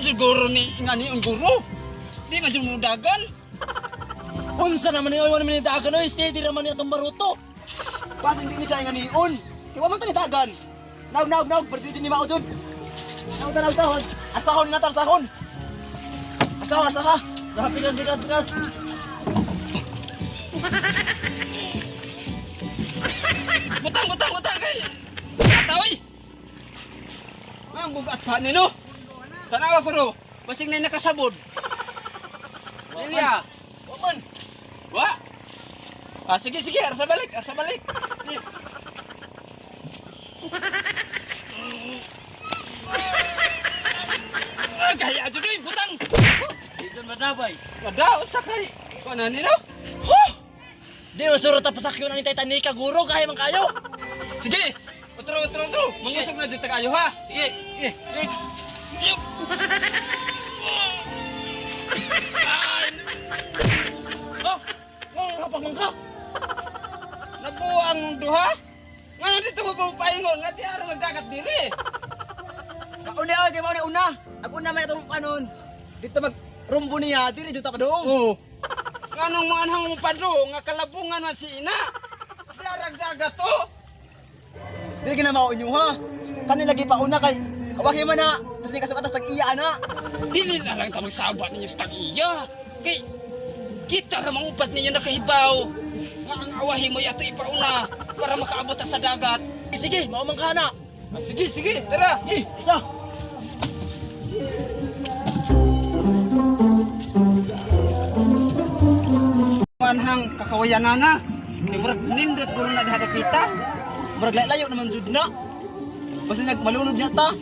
siguro ni nga ni ang guro. Di man jud mo dagan. Unsa naman ni oy, wala man ni dagan oy, steady ra man ni atong baruto. Basing di ni siya nga nion. Kay wa man ta ni dagan. Naog naog naog, perdi jud ni mao jud. Naog ta naog tahon. Arsahon na ta arsahon. Arsahon arsaha. Nah, bigas bigas bigas. Butang butang butang kay. Ataw oy. Ang bugat pa nino. Tanawa ko ro. Basing na nakasabod. Lilia. Wa man. Wa. Ah, sige sige, arsa balik, arsa balik. Ah, kaya jud oy, butang. Isan madabay. Kada usa kay kuno nino? Huh! Di masuro ta pasakyon ani Titanic guro kaya man kayo. Sige. Otro otro otro. Mangusog na dito kayo ha. Sige. Sige. Yup. Ay, Oh, ngapag man ka. nabuang mong duha. Nga dito mo pa paingon nga di araw magdagat diri. Mauni oy kay mao ni una. Ag una may atong anon. Dito mag rumbo niya diri jud ta padung. Oo. Nganong mga anhang mo padro nga kalabungan man si ina. Di arag dagat to. Dili gina mao inyo ha. Kani lagi pa una kay awahi man na. Kasi kasukatas tag iya ana. Dili na lang ta magsaba ninyo sa tag-iya. Kay kita ra mangupat ninyo nakahibaw. Nga ang awahi mo yato ipauna para makaabot ta sa dagat. Sige, mao man ka na. Ah, sige, sige, tara. Eh, isa. Manhang kakawayanana. Kay murag nindot guro na diha kita. Murag layo naman jud na. Basta nag malunod niya ta.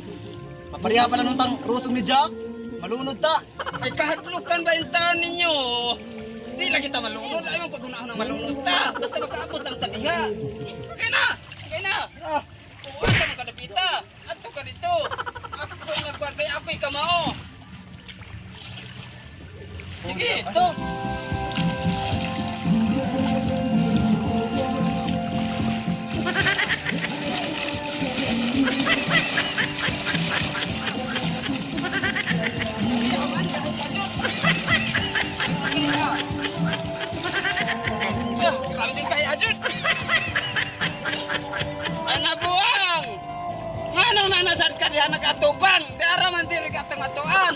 Mapareha pa na nung tang rusong ni Jack. Malunod ta. Ay kahadlukan ba yung taon ninyo? Di lang kita malunod. Ay mong pagunahon ng malunod ta. Basta makaabot lang ta diha. Okay na! Okay na! Oo, asa man ka dapita. Adto ka dito. Ako'y magkuhan kay ako'y kamao. Sige, ito. Kami din kay Ajun. Anabuang! Nganong nanasan ka diha nagatubang? Di ara man diri ka atuan.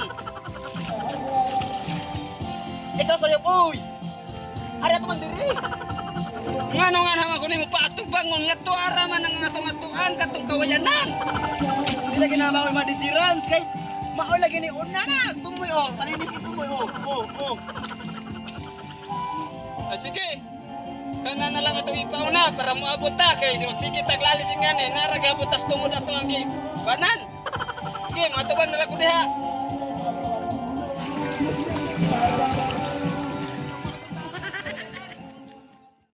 Ikaw sayop oy. Ari ato man diri. Ngano nga naman ko nimo paatubang ngon ngadto ara man ang atong atuan katong kawayanan. Di lagi na mao madijirans kay mao lagi ni una na. Tumoy oh, kaninis kay tumoy oh. Oh, oh. Ah, sige. Kana na lang atong ipauna para moabot ta kay sige taglalis ngani nara gabot tas tungod ato ang gi banan. Sige, matubang na lang ko diha.